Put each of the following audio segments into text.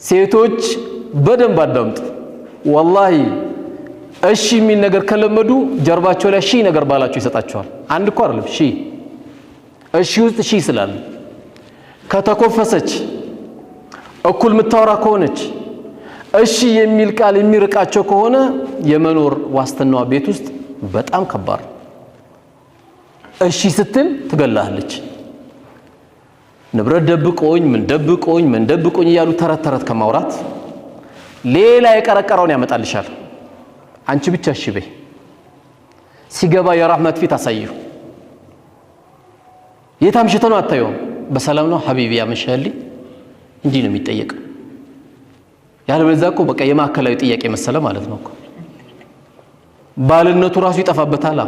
ሴቶች በደንብ አዳምጡ። ወላሂ እሺ የሚል ነገር ከለመዱ ጀርባቸው ላይ ሺህ ነገር ባላቸው ይሰጣቸዋል። አንድ እኮ አይደለም፣ ሺህ። እሺ ውስጥ ሺህ ስላለ፣ ከተኮፈሰች፣ እኩል የምታወራ ከሆነች፣ እሺ የሚል ቃል የሚርቃቸው ከሆነ የመኖር ዋስትናዋ ቤት ውስጥ በጣም ከባድ ነው። እሺ ስትል ትገላለች። ንብረት ደብቆኝ፣ ምን ደብቆኝ፣ ምን ደብቆኝ እያሉ ተረት ተረት ከማውራት ሌላ የቀረቀረውን ያመጣልሻል። አንቺ ብቻ እሺ በይ። ሲገባ የራህመት ፊት አሳየው። የት አምሽተህ ነው አታየውም። በሰላም ነው ሀቢቢ ያመሸህልኝ? እንዲህ ነው የሚጠየቀው። ያለበለዚያ እኮ በቃ የማዕከላዊ ጥያቄ መሰለ ማለት ነው እኮ። ባልነቱ ራሱ ይጠፋበታል።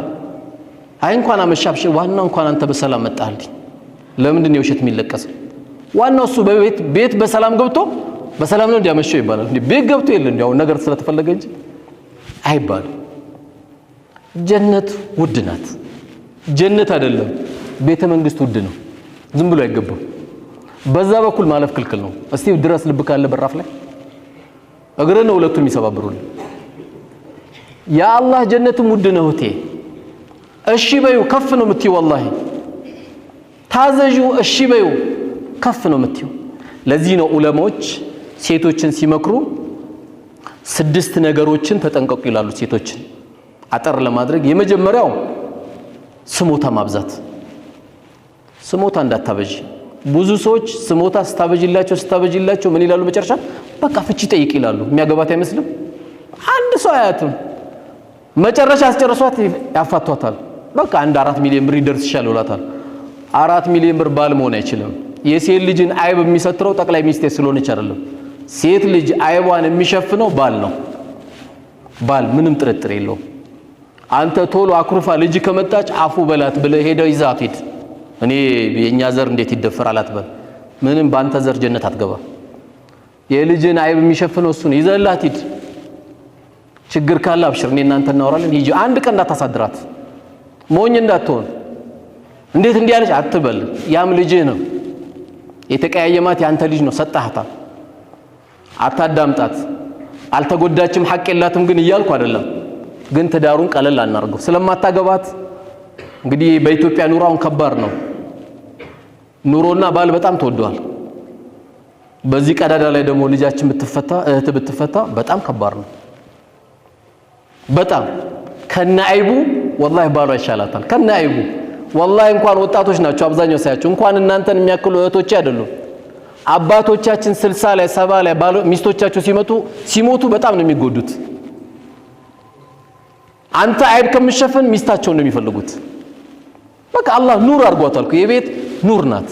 አይ እንኳን አመሻብሽ፣ ዋናው እንኳን አንተ በሰላም መጣህልኝ። ለምንድን ነው የውሸት የሚለቀሰው? ዋናው እሱ በቤት ቤት በሰላም ገብቶ በሰላም ነው እንዲያመሸው ይባላል። እንዴ ቤት ገብቶ የለ እንዲያው ነገር ስለተፈለገ እንጂ አይባልም። ጀነት ውድ ናት። ጀነት አይደለም፣ ቤተ መንግስት ውድ ነው። ዝም ብሎ አይገባም። በዛ በኩል ማለፍ ክልክል ነው። እስቲ ድረስ ልብ ካለ በራፍ ላይ እግርህ ነው ሁለቱም የሚሰባብሩልህ። የአላህ ጀነትም ውድ ነው እህቴ። እሺ በዩ ከፍ ነው የምትይው። ወላሂ ታዘዡ፣ እሺ በዩ ከፍ ነው የምትይው። ለዚህ ነው ዑለማዎች ሴቶችን ሲመክሩ ስድስት ነገሮችን ተጠንቀቁ ይላሉ። ሴቶችን አጠር ለማድረግ የመጀመሪያው ስሞታ ማብዛት። ስሞታ እንዳታበዢ። ብዙ ሰዎች ስሞታ ስታበጂላቸው ስታበጂላቸው ምን ይላሉ? መጨረሻ በቃ ፍቺ ጠይቅ ይላሉ። የሚያገባት አይመስልም። አንድ ሰው አያትም። መጨረሻ አስጨርሷት ያፋቷታል። በቃ አንድ 4 ሚሊዮን ብር ይደርስሻል ይላታል። 4 ሚሊዮን ብር ባል መሆን አይችልም። የሴት ልጅን አይብ የሚሰትረው ጠቅላይ ሚኒስቴር ስለሆነች አይደለም። ሴት ልጅ አይቧን የሚሸፍነው ባል ነው። ባል ምንም ጥርጥር የለውም። አንተ ቶሎ አኩርፋ ልጅ ከመጣች አፉ በላት ብለህ ሄደው ይዛት ሂድ። እኔ የእኛ ዘር እንዴት ይደፈራል አትበል። ምንም በአንተ ዘር ጀነት አትገባ። የልጅን አይብ የሚሸፍነው እሱን ይዘላት ሂድ። ችግር ካለ አብሽር፣ እኔ እናንተ እናወራለን። ሂጂ፣ አንድ ቀን እንዳታሳድራት፣ ሞኝ እንዳትሆን። እንዴት እንዲህ ያለች አትበል። ያም ልጅህ ነው የተቀያየማት፣ ያንተ ልጅ ነው። ሰጣህታ፣ አታዳምጣት። አልተጎዳችም፣ ሐቅ የላትም ግን እያልኩ አይደለም። ግን ትዳሩን ቀለል አናርገው። ስለማታገባት እንግዲህ በኢትዮጵያ ኑሮ አሁን ከባድ ነው። ኑሮና ባል በጣም ተወደዋል። በዚህ ቀዳዳ ላይ ደግሞ ልጃችን ብትፈታ፣ እህት ብትፈታ በጣም ከባድ ነው። በጣም ከነ አይቡ ወላሂ ባሏ ይሻላታል። ከነ አይቡ ወላሂ እንኳን ወጣቶች ናቸው አብዛኛው ሳያቸው፣ እንኳን እናንተን የሚያክሉ እህቶቼ አይደሉም። አባቶቻችን 60 ላይ፣ 70 ላይ ሚስቶቻቸው ሲመቱ ሲሞቱ በጣም ነው የሚጎዱት። አንተ አይብ ከምሸፍን ሚስታቸውን ነው የሚፈልጉት። በቃ አላህ ኑር አድርጓታል እኮ፣ የቤት ኑር ናት።